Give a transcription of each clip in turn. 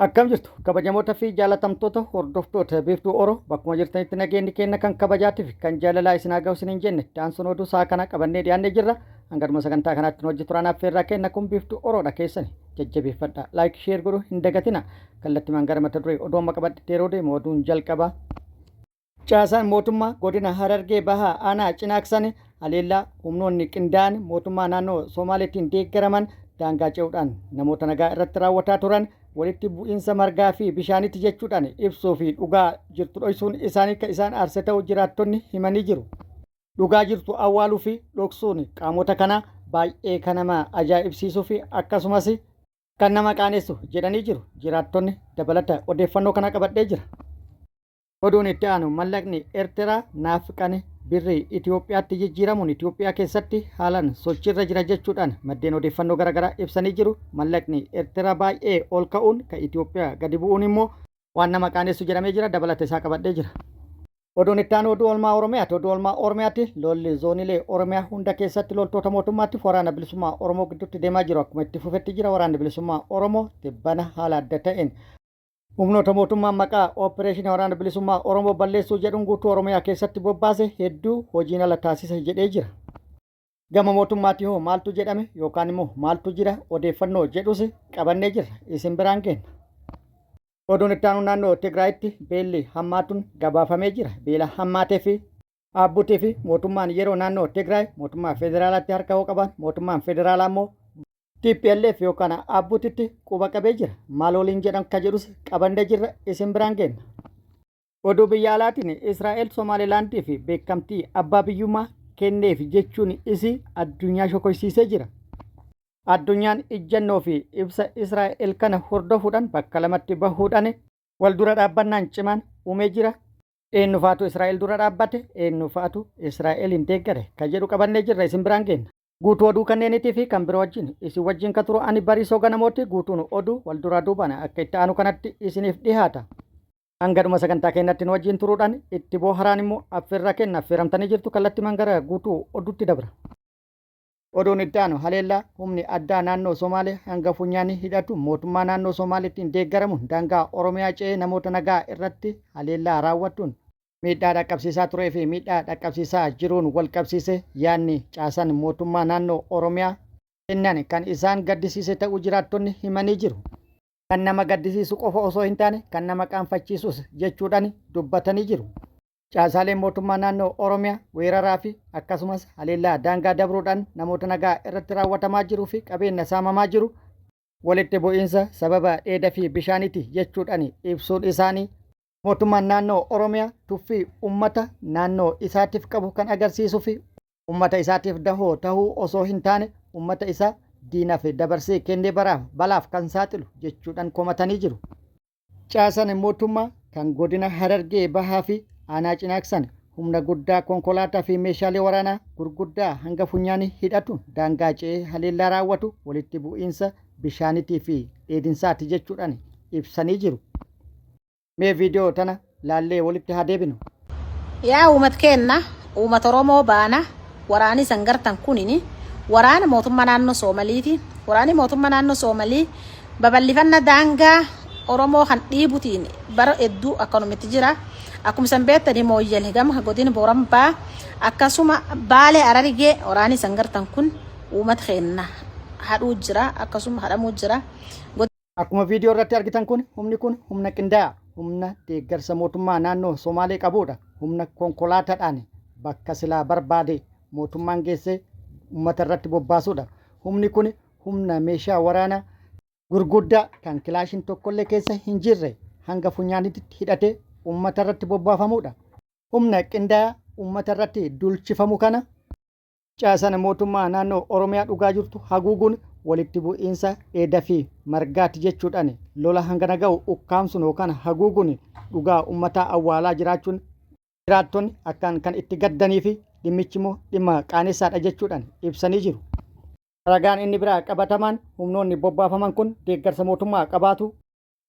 Akkam jirtu kabajamoota fi jaalatamtoota hordoftoota Biiftuu Oro, bakkuma jirtanitti nageenyi keenya kan kabajaatii fi kan jaalalaa isin haa ga'u isiniin jenne. Daansuun oduu sa'a kana qabannee dhiyaannee jirra. Hanga dhuma sagantaa kanaatti nu hojii turaan affeerraa kenna. Kun Biiftuu Oroodha, keessani jajjabeeffadha. Like, share godhuu hin dagatina. Kallattimaan gara mata duree oduu amma qabadhetti yeroo deemu, oduun jalqaba. Caasaan mootummaa godina Harargee Bahaa aanaa Cinaaksan haleellaa humnoonni qindaa'an mootummaa naannoo Somaaleetiin deeggaraman daangaa ce'uudhaan namoota nagaa irratti raawwataa turan walitti bu'iinsa margaa fi bishaaniiti jechuudhaan ibsuu fi dhugaa jirtu dhoysuun isaanii kan isaan aarse ta'uu jiraattonni himanii jiru. Dhugaa jirtu awwaaluu fi dhoksuun qaamota kanaa baay'ee kan nama ajaa'ibsiisuu fi akkasumas kan nama qaanessu jedhanii jiru jiraattonni. Dabalata odeeffannoo kana qabadhee jira. Oduun itti aanu, mallaqni Ertiraa naafqani birrii Itoophiyaatti jijjiiramuun Itoophiyaa keessatti haalan sochiirra jira jechuudhaan maddeen odeeffannoo garaagaraa ibsanii jiru. Mallaqni Ertiraa baay'ee ol ka'uun kan Itoophiyaa gadi bu'uun immoo waan nama qaanessu jedhamee jira. Dabalata isaa qabadhee jira. Oduun itti aanu oduu oolmaa Oromiyaati. Oduu oolmaa Oromiyaatti lolli zoonilee Oromiyaa hunda keessatti loltoota mootummaatti Waraana Bilisummaa Oromoo gidduutti deemaa jiru akkuma itti fufetti jira. Waraanni Bilisummaa Oromoo tibbana haala adda ta'een humnoota mootummaan maqaa Opereeshinii Waraana Bilisummaa Oromoo balleessuu jedhuun guutuu Oromiyaa keessatti bobbaase hedduu hojiin ala taasise jedhee jira. Gama mootummaatii hoo maaltu jedhame yookaan immoo maaltu jira odeeffannoo jedhus qabannee jirra, isin biraan geenna. Oduun itti aanu, naannoo Tigraayitti beelli hammaatuun gabaafamee jira. Beela hammaatee fi Aabbutii fi mootummaan yeroo naannoo Tigraay mootummaa federaalaatti harka hoo qaban, mootummaan federaalaa immoo TPLF yookaan Aabbutitti quba qabee jira. Maal waliin jedhan ka jedhus qabannee jirra, isin biraan geenna. Oduu biyya alaatiin, Israa'el Somaalilaandii fi beekamtii abbaa biyyummaa kenneef jechuun isii addunyaa shokoysiisee jira. Addunyaan ijjannoo fi ibsa Israa'el kana hordofuudhaan bakka lamatti bahuudhaan wal dura dhaabbannaan cimaan uumee jira. Eenyufaatu Israa'el dura dhaabbate, eenyufaatu Israa'elin deeggare ka jedhu qabannee jirra, isin biraan geenna. Guutuu oduu kanneeniitii fi kan biroo wajjin isin wajjin ka turu ani Bariisoo Ganamooti. Guutuun oduu wal duraa duubaan akka itti aanu kanatti isiniif dhihaata. Hanga dhuma sagantaa keenyatti nu wajjin turuudhaan itti booharaan immoo affeerraa kenna, affeeramtanii jirtu. Kallattimaan gara guutuu oduutti dabra. Oduun itti aanu, haleellaa humni addaa naannoo Somaalee hanga funyaanii hidhatu mootummaa naannoo Somaaleetiin deeggaramuun daangaa Oromiyaa ce'ee namoota nagaa irratti haleellaa raawwatuun miidhaa dhaqqabsiisaa turee fi miidhaa dhaqqabsiisaa jiruun wal qabsiisee yaadni caasaan mootummaa naannoo Oromiyaa kennan kan isaan gaddisiise ta'uu jiraattonni himanii jiru. Kan nama gaddisiisu qofa osoo hin taane kan nama qaanfachiisus jechuudhaan dubbatanii jiru. Caasaaleen mootummaa naannoo Oromiyaa weeraraa fi akkasumas haleellaa daangaa dabruudhaan namoota nagaa irratti raawwatamaa jiruu fi qabeenya saamamaa jiru walitti bu'iinsa sababa dheeda fi bishaaniiti jechuudhaan ibsuun isaanii mootummaan naannoo Oromiyaa tuffii ummata naannoo isaatiif qabu kan agarsiisuu fi ummata isaatiif dahoo tahuu osoo hin taane ummata isaa diinaaf dabarsee kennee baraaf balaaf kan saaxilu jechuudhaan komatanii jiru. Caasan mootummaa kan godina Harargee Bahaa fi aanaa Cinaaksan humna guddaa konkolaataa fi meeshaalee waraanaa gurguddaa hanga funyaanii hidhatuun daangaa ce'ee haleellaa raawwatu walitti bu'iinsa bishaanitii fi dheedinsaati jechuudhaan ibsanii jiru. Mee viidiyoo tana laallee walitti haa deebinu. Yaa uumat keenna, uumat Oromoo baana, waraanii san gartan kunini waraana mootummaa naannoo Soomaliiti. Waraanni mootummaa naannoo Soomalii babal'ifanna daangaa Oromoo kan dhiibutiin bara hedduu akkanumitti jira. Akkuma isan beektanii Mooyyale gama godina Booranbaa, akkasuma Baalee Harargee waraanni san gartan kun uummata keenna hadhuu jira, akkasuma hadhamuu jira. Akkuma viidiyoo irratti argitan kun, humni kun humna qindaa'aa, humna deeggarsa mootummaa naannoo Somaalee qabuudha. Humna konkolaataadhaan bakka silaa barbaade mootummaan geessee uummata irratti bobbaasuudha. Humni kun humna meeshaa waraanaa gurguddaa kan kilaashiin tokkollee keessa hin jirre hanga funyaanitti hidhatee uummata irratti bobbaafamuudha. Humna qindaa'aa uummata irratti dulchifamu kana caasan mootummaa naannoo Oromiyaa dhugaa jirtu haguuguun walitti bu'iinsa dheeda fi margaati jechuudhaan lola hangana ga'u ukkaamsuun yookaan haguuguun dhugaa uummataa awwaalaa jiraachuun jiraattonni akkaan kan itti gaddanii fi dhimmichi immoo dhimma qaanessaadha jechuudhaan ibsanii jiru. Ragaan inni biraa qabatamaan humnoonni bobbaafaman kun deeggarsa mootummaa qabaatu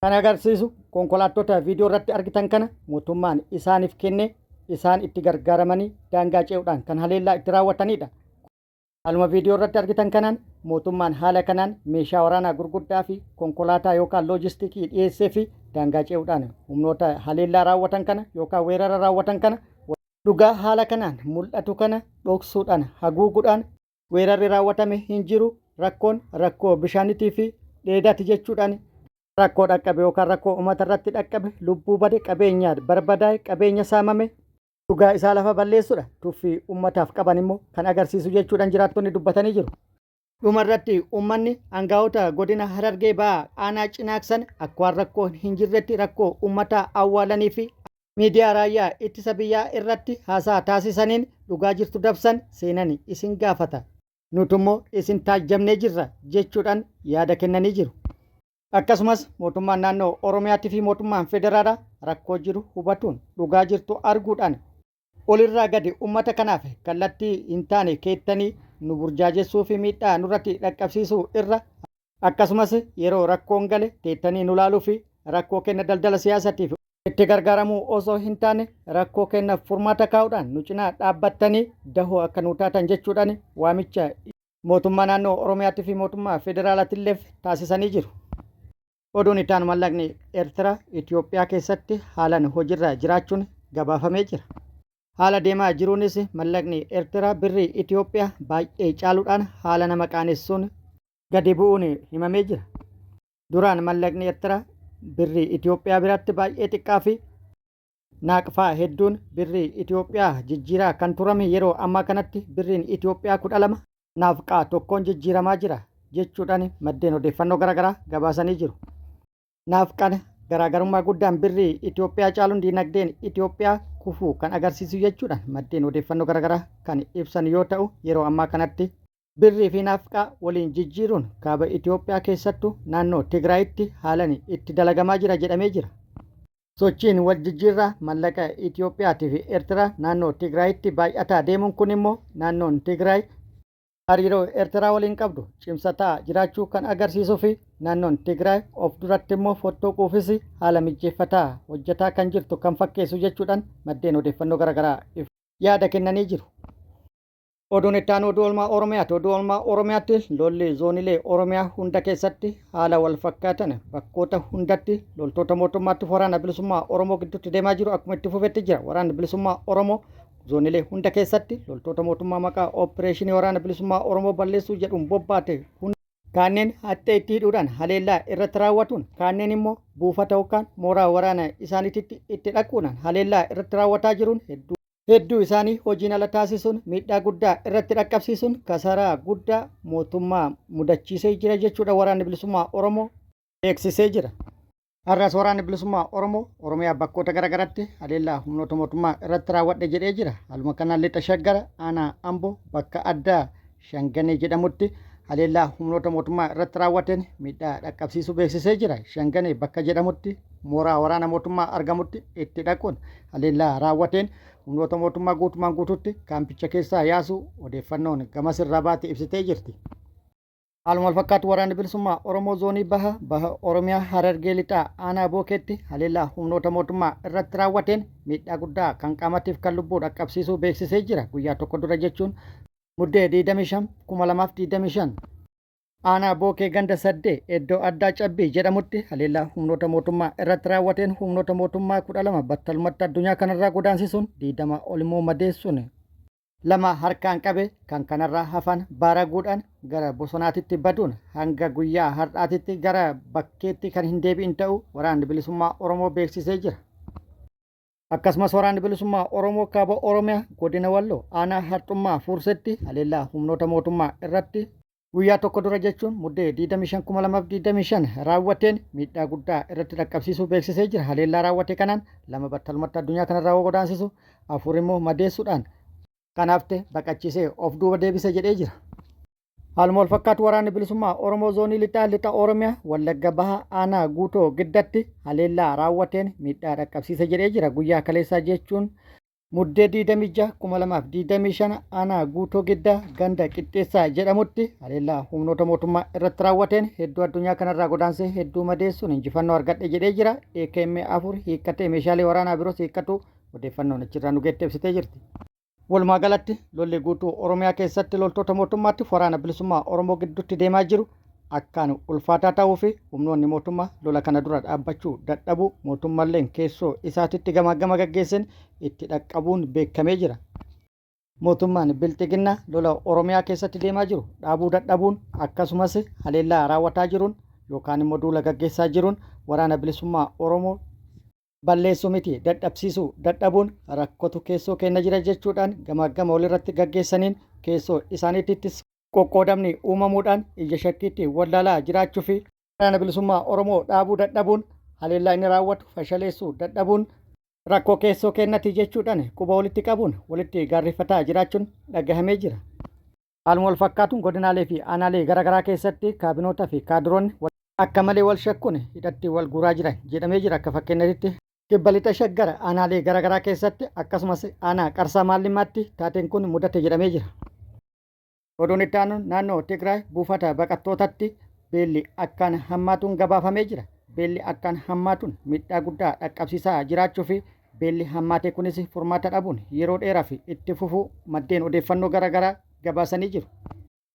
kan agarsiisu konkolaattota viidiyoo irratti argitan kana mootummaan isaaniif kenne isaan itti gargaaramanii daangaa ce'uudhaan kan haleellaa itti raawwatanidha. Haaluma viidiyoo irratti argitan kanaan Mootummaan haala kanaan meeshaa waraanaa gurguddaa fi konkolaataa yookaan loojistikii dhiyeessee fi daangaa ce'uudhaan humnoota haleellaa raawwatan kana yookaan weerara raawwatan kana dhugaa haala kanaan mul'atu kana dhoksuudhaan haguuguudhaan weerarri raawwatame hin jiru, rakkoon rakkoo bishaanitii fi dheedaati jechuudhaan rakkoo dhaqqabe yookaan rakkoo uummata irratti dhaqqabe, lubbuu bade, qabeenya barbadaa'e, qabeenya saamame dhugaa isaa lafa balleessuudha. Tuffii uummataaf qaban immoo kan agarsiisu jechuudhaan jiraattonni dubbatanii jiru. Dhuma irratti uummanni aangaa'ota godina Harargee Bahaa aanaa Cinaaksan akka waan rakkoo hin jirretti rakkoo uummataa awwaalanii fi miidiyaa raayyaa ittisa biyyaa irratti haasaa taasisaniin dhugaa jirtu dabsan seenani isin gaafata. Nutummoo isin taajjabnee jirra jechuudhaan yaada kennanii jiru. Akkasumas mootummaan naannoo Oromiyaatii fi mootummaan federaalaa rakkoo jiru hubatuun dhugaa jirtu arguudhaan olirraa gadi ummata kanaaf kallattii hin taane keettanii nu burjaajessuu fi miidhaa nurratti dhaqqabsiisuu irra, akkasumas yeroo rakkoon gale teettanii nu laaluu fi rakkoo kenna daldala siyaasatiif itti gargaaramuu osoo hin taane rakkoo kennaaf furmaata kaa'uudhaan nu cinaa dhaabbattanii dahoo akka nu taatan jechuudhaan waamicha mootummaa naannoo Oromiyaatii fi mootummaa federaalatiilleef taasisanii jiru. Oduun itti aanu mallaqni Eertiraa Itoophiyaa keessatti haalan hojirra jiraachuun gabaafamee jira. Haala deemaa jiruunis mallaqni Eertiraa birrii Itoophiyaa baay'ee caaluudhaan haala nama qaanessuun gadi bu'uun himamee jira. Duraan mallaqni Eertiraa birrii Itoophiyaa biratti baay'ee xiqqaa fi naaqfaa hedduun birrii Itoophiyaa jijjiiraa kan turame yeroo ammaa kanatti birriin Itoophiyaa 12 naafqaa tokkoon jijjiiramaa jira jechuudhaan maddeen odeeffannoo garaagaraa gabaasanii jiru. Naafqaan garaagarummaa guddaan birrii Itoophiyaa caaluun diinagdeen Itoophiyaa kufuu kan agarsiisu jechuudhaan maddeen odeeffannoo garaagaraa kan ibsan yoo ta'u, yeroo ammaa kanatti birrii fi naafqaa waliin jijjiiruun kaaba Itoophiyaa keessattuu naannoo Tigraayitti haalan itti dalagamaa jira jedhamee jira. Sochiin wal jijjiirraa mallaqa Itiyoophiyaatii fi Eertiraa naannoo Tigraayitti baay'ataa deemuun kun immoo naannoon Tigraay hariiroo Eertiraa waliin qabdu cimsataa jiraachuu kan agarsiisuu fi naannoon Tigraay of duratti immoo fottoquufis haala mijjeeffataa hojjetaa kan jirtu kan fakkeessu jechuudhaan maddeen odeeffannoo garaagaraa yaada kennanii jiru. Oduun itti aanu oduu oolmaa Oromiyaati. Oduu oolmaa Oromiyaatti lolli zoonilee Oromiyaa hunda keessatti haala wal fakkaatan bakkoota hundatti loltoota mootummaatti waraana bilisummaa Oromoo gidduutti deemaa jiru akkuma itti fufetti jira. Waraanni bilisummaa Oromoo zoonilee hunda keessatti loltoota mootummaa maqaa opereeshinii waraana bilisummaa Oromoo balleessuu jedhuun bobbaate hunda kaanneen haxxee itti hidhuudhaan haleellaa irratti raawwatuun, kaanneen immoo buufata yookaan mooraa waraana isaaniititti itti dhaquudhaan haleellaa irratti raawwataa jiruun hedduu hedduu isaanii hojiin ala taasisuun miidhaa guddaa irratti dhaqqabsiisuun kasaraa guddaa mootummaa mudachiisee jira jechuudha waraanni bilisummaa Oromoo beeksisee jira. Har'as waraanni bilisummaa Oromoo Oromiyaa bakkoota garaagaraatti haleellaa humnoota mootummaa irratti raawwadhe jedhee jira. Haaluma kanaan lixa Shaggara aanaa Amboo bakka addaa Shanganee jedhamutti haleellaa humnoota mootummaa irratti raawwateen miidhaa dhaqqabsiisuu beeksisee jira. Shanganee bakka jedhamutti mooraa waraana mootummaa argamutti itti dhaquun haleellaa raawwateen humnoota mootummaa guutumaan guututti kaampicha keessaa yaasuu odeeffannoon gamas irraa baate ibsitee jirti. Haaluma wal fakkaatu waraanni bilisummaa Oromoo zoonii baha baha Oromiyaa Harargee lixaa aanaa Bookeetti haleellaa humnoota mootummaa irratti raawwateen miidhaa guddaa kan qaamatiif kan lubbuu dhaqqabsiisuu beeksisee jira. Guyyaa tokko dura jechuun Muddee 25, 2025 aanaa Bookee ganda Saddee iddoo addaa Cabbii jedhamutti haleellaa humnoota mootummaa irratti raawwateen humnoota mootummaa 12 battalumatti addunyaa kanarraa godaansisuun 20 ol immoo madeessuun lama harkaan qabe kan kanarraa hafan baaraguudhaan gara bosonaatitti baduun hanga guyyaa har'aatitti gara bakkeetti kan hin deebi'in ta'uu waraanni bilisummaa Oromoo beeksisee jira. Akkasumas Waraanni Bilisummaa Oromoo Kaaba Oromiyaa Godina Walloo Aanaa Harxummaa Fuursetti haleellaa humnoota mootummaa irratti guyyaa tokko dura jechuun Muddee 25,2025 raawwateen miidhaa guddaa irratti dhaqqabsiisuu beeksisee jira. Haleellaa raawwate kanaan lama battalumatti addunyaa kanarraa yoo godaansisu, afur immoo madeessuudhaan kan hafte baqachiisee of duuba deebise jedhee jira. Haaluma walfakkaatu Waraanni Bilisummaa Oromoo Zoonii Lixaa Lixa Oromiyaa Wallagga Baha Aanaa Guutoo Giddatti haleellaa raawwateen miidhaa dhaqqabsiise jedhee jira. Guyyaa kaleessaa jechuun Muddee 26 2025 Aanaa Guutoo Giddaa ganda Qixxeessaa jedhamutti haleellaa humnoota mootummaa irratti raawwateen hedduu addunyaa kanarraa godaansee hedduu madeessuun injifannoo argadhe jedhee jira. AKM 4 hiikkatee meeshaalee waraanaa biroos hiikkatu odeeffannoon achirraa nu geette ibsitee jirti. Walumaa galatti lolli guutuu Oromiyaa keessatti loltoota mootummaatiif waraana bilisummaa Oromoo gidduutti deemaa jiru akkaan ulfaataa ta'uu fi humnoonni mootummaa lola kana dura dhaabbachuu dadhabuu mootummalleen keessoo isaatitti gamaa gama gaggeessan itti dhaqqabuun beekamee jira. Mootummaan Bilxiginnaa lola Oromiyaa keessatti deemaa jiru dhaabuu dadhabuun akkasumas haleellaa raawwataa jiruun yookaan immoo duula gaggeessaa jiruun waraana bilisummaa Oromoo balleessuu miti dadhabsiisuu dadhabuun rakkotu keessoo keenya jira jechuudhaan gamaaggama walirratti gaggeessaniin keessoo isaaniittis qoqqoodamni uumamuudhaan ija shakkiitti wallaalaa jiraachuu fi waraana bilisummaa Oromoo dhaabuu dadhabuun haleellaa inni raawwatu fashaleessuu dadhabuun rakkoo keessoo keenyati jechuudhaan quba walitti qabuun walitti gaarrifataa jiraachuun dhagahamee jira. Haaluma wal fakkaatuun godinaalee fi aanaalee garaagaraa keessatti kaabinoota fi kaadiroonni akka malee wal shakkuun hidhatti wal guuraa jiran jedhamee jira. Akka fakkeenyatti kibba lixa Shaggar aanaalee garaagaraa keessatti akkasumas aanaa Qarsaa Maallimmaatti taateen kun mudate jedhamee jira. Oduun itti aanu naannoo Tigraay buufata baqattootatti beelli akkaan hammaatuun gabaafamee jira. Beelli akkaan hammaatuun miidhaa guddaa dhaqqabsiisaa jiraachuu fi beelli hammaate kunis furmaata dhabuun yeroo dheeraaf itti fufuu maddeen odeeffannoo garaagaraa gabaasanii jiru.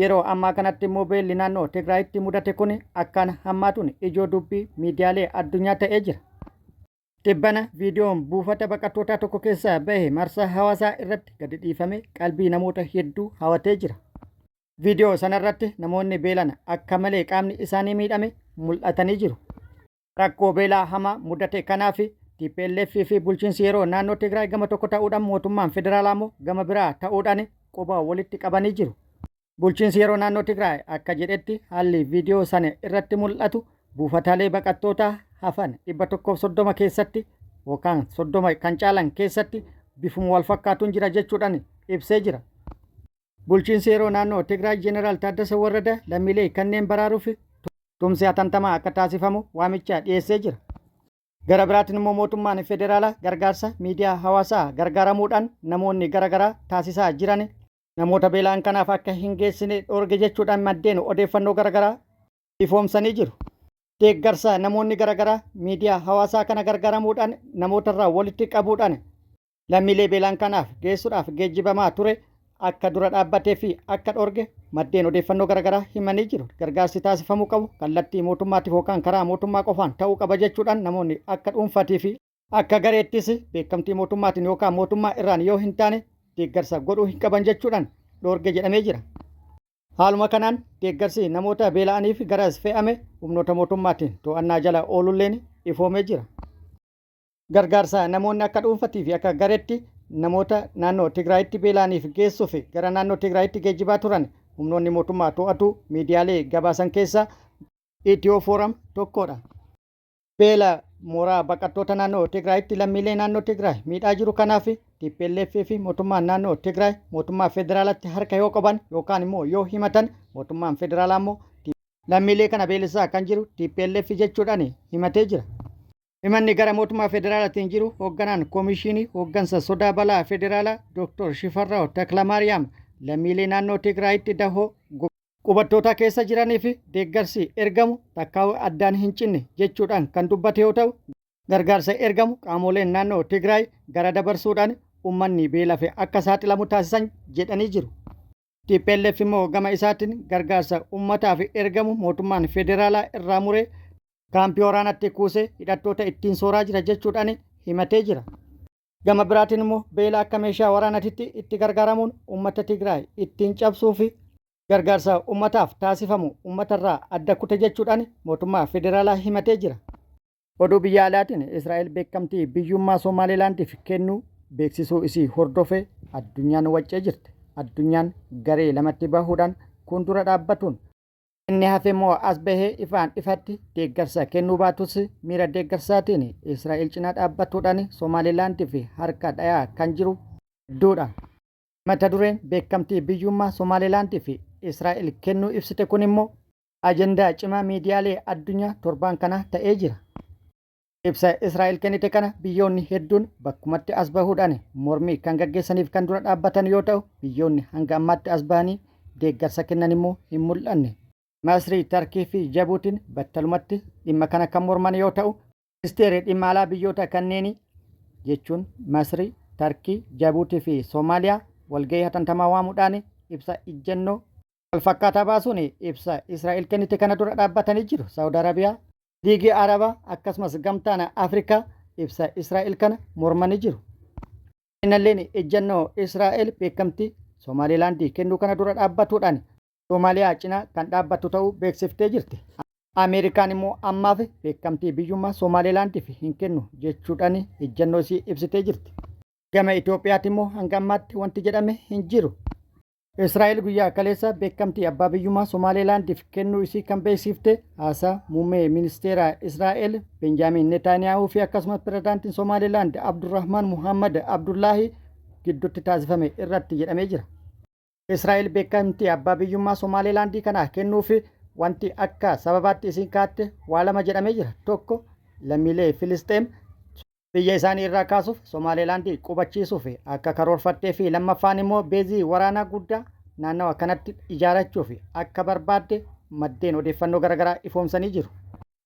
Yeroo ammaa kanatti immoo beelli naannoo Tigraayitti mudate kun akkaan hammaatuun ijoo dubbii miidiyaalee addunyaa ta'ee jira. Tibbana viidiyoon buufata baqattootaa tokko keessaa bahe marsaa hawaasaa irratti gadi dhiifame qalbii namoota hedduu hawatee jira. Viidiyoo sanarratti namoonni beelan akka malee qaamni isaanii miidhame mul'atanii jiru. Rakkoo beelaa hamaa mudate kanaaf TPLF fi bulchiinsi yeroo naannoo Tigraay gama tokko ta'uudhaan mootummaan federaalaa immoo gama biraa ta'uudhaan quba walitti qabanii jiru. Bulchiinsi yeroo naannoo Tigraay akka jedhetti haalli viidiyoo sana irratti mul'atu buufataalee baqattootaa hafan 130 keessatti yookaan 30 kan caalan keessatti bifuma wal fakkaatuun jira jechuudhaan ibsee jira. Bulchiinsi yeroo naannoo Tigraay Jeneraal Taaddasa Warrada lammiilee kanneen baraaruuf tumsi hatantamaa akka taasifamu waamicha dhiyeessee jira. Gara biraatiin immoo mootummaan federaalaa gargaarsa miidiyaa hawaasaa gargaaramuudhaan namoonni garaagaraa taasisaa jiran namoota beela'an kanaaf akka hin geessine dhoorge jechuudhaan maddeen odeeffannoo garaagaraa ifoomsanii jiru. Deeggarsa namoonni garaagaraa miidiyaa hawaasaa kana gargaaramuudhaan namootarraa walitti qabuudhaan lammiilee beelaan kanaaf geessuudhaaf geejjibamaa ture akka dura dhaabbatee fi akka dhorge maddeen odeeffannoo garaagaraa himanii jiru. Gargaarsi taasifamuu qabu kallattii mootummaatiif yookaan karaa mootummaa qofaan ta'uu qaba jechuudhaan namoonni akka dhuunfaatii fi akka gareettis beekamtii mootummaatiin yookaan mootummaa irraan yoo hin taane deeggarsa godhuu hin qaban jechuudhaan dhorge jedhamee jira. Haaluma kanaan deeggarsi namoota beela'aniif garas fe'ame humnoota mootummaatiin to'annaa jala oolulleen ifoomee jira. Gargaarsa namoonni akka dhuunfatii fi akka gareetti namoota naannoo Tigraayitti beela'aniif geessuuf gara naannoo Tigraayitti geejjibaa turan humnoonni mootummaa to'atu miidiyaalee gabaasan keessaa Itiyoo Fooram tokkodha. Beela mooraa baqattoota naannoo Tigraayitti lammiilee naannoo Tigraay miidhaa jiru kanaaf TPLF fi mootummaan naannoo Tigraay mootummaa federaalatti harka yoo qaban yookaan immoo yoo himatan mootummaan federaalaa immoo lammiilee kana beelessaa kan jiru TPLF jechuudhaan himatee jira. Himanni gara mootummaa federaalaatiin jiru hoogganaan Koomishinii Hooggansa Sodaa Balaa Federaalaa Dr. Shifarraaw Taklamaariyaam lammiilee naannoo Tigraayitti dahoo qubattootaa keessa jiranii fi deeggarsi ergamu takkaa'uu addaan hin cinne jechuudhaan kan dubbate yoo ta'u gargaarsa ergamu qaamoleen naannoo Tigraay gara dabarsuudhaan uummanni beelaaf akka saaxilamu taasisan jedhanii jiru. TPLF immoo gama isaatiin gargaarsa uummataaf ergamu mootummaan federaalaa irraa muree kaampii waraanaatti kuusee hidhattoota ittiin sooraa jira jechuudhaan himatee jira. Gama biraatiin immoo beela akka meeshaa waraanaatitti itti gargaaramuun uummata Tigraay ittiin cabsuu fi gargaarsa uummataaf taasifamu uummatarraa adda kute jechuudhaan mootummaa federaalaa himatee jira. Oduu biyya alaatiin Israa'el beekamtii biyyummaa Somaalilaandiif kennuu beeksisuu isii hordofee addunyaan waccee jirti. Addunyaan garee lamatti bahuudhaan kun dura dhaabbatuun inni hafe immoo as bahee ifaan ifatti deeggarsa kennuu baatus miira deeggarsaatiin Israa'el cinaa dhaabbatuudhaan Somaalilaandiif harka dhayaa kan jiru hedduudha. Mata dureen beekamtii biyyummaa Somaalilaandiif Israa'el kennuu ibsite kun immoo ajandaa cimaa miidiyaalee addunyaa torbaan kana ta'ee jira. Ibsa Israa'el kennite kana biyyoonni hedduun bakkumatti as bahuudhaan mormii kan gaggeessaniif kan dura dhaabbatan yoo ta'u biyyoonni hanga ammaatti as bahanii deeggarsa kennan immoo hin mul'anne. Masrii, Tarkii fi Jabuutiin battalumatti dhimma kana kan morman yoo ta'u ministeerri dhimma alaa biyyoota kanneenii jechuun Masrii, Tarkii, Jabuutii fi Soomaaliyaa walgahii hatantamaa waamuudhaan ibsa ijjannoo walfakkaataa baasuun ibsa Israa'el kennite kana dura dhaabbatanii jiru. Saawud Arabiyaa, Liigii Arabaa akkasumas Gamtaan Afrikaa ibsa Israa'el kana mormanii jiru. Innalleen ejjannoo Israa'el beekamtii Somaalilaandii kennuu kana dura dhaabbatuudhaan Somaaliyaa cinaa kan dhaabbattu ta'uu beeksiftee jirti. Ameerikaan immoo ammaaf beekamtii biyyummaa Somaalilaandiif hin kennu jechuudhaan ejjannoo isii ibsitee jirti. Gama Itoophiyaatti immoo hanga ammaatti wanti jedhame hin jiru. Israa'el guyyaa kaleessa beekamtii abbaa biyyummaa Somaalilaandiif kennuu isii kan beeksifte haasaa muummee ministeera Israa'el Benjaamin Netaaniyaahuu fi akkasumas pirezidaantiin Somaalilaand Abdurrahmaan Muhammad Abdullaahi gidduutti taasifame irratti jedhamee jira. Israa'el beekamtii abbaa biyyummaa Somaalilaandii kana kennuuf wanti akka sababaatti isiin kaatte waa lama jedhamee jira. Tokko, lammiilee Filisxeem biyya isaanii irraa kaasuuf Somaalilaandii qubachiisuuf akka karoorfattee fi lammaffaan immoo beezii waraanaa guddaa naannawa kanatti ijaarachuuf akka barbaadde maddeen odeeffannoo garaagaraa ifoomsanii jiru.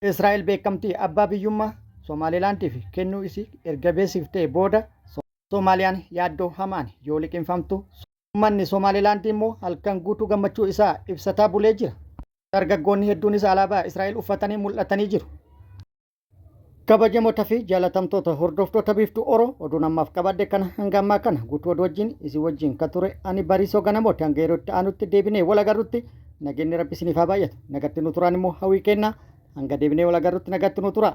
Israa'el beekamtii abbaa biyyummaa Somaalilaandiif kennuu isii erga beeksiftee booda Somaaliyaan yaaddoo hamaan yoo liqimfamtu, uummanni Somaalilaandii immoo halkan guutuu gammachuu isaa ibsataa bulee jira. Dargaggoonni hedduunis alaabaa Israa'el uffatanii mul'atanii jiru. Kabajamoota fi jaalatamtoota hordoftoota Biiftuu Oro, oduun ammaaf qabadhe kana hanga ammaa kana. Guutuu oduu wajjin isin wajjin kan ture ani Bariisoo Ganamooti. Hanga yeroo itti aanutti deebinee wal agarrutti nageenyi Rabbi isiniif haa baay'atu. Nagatti nu turaan immoo hawwii kennaa. Hanga deebinee wal agarrutti nagatti nu tura.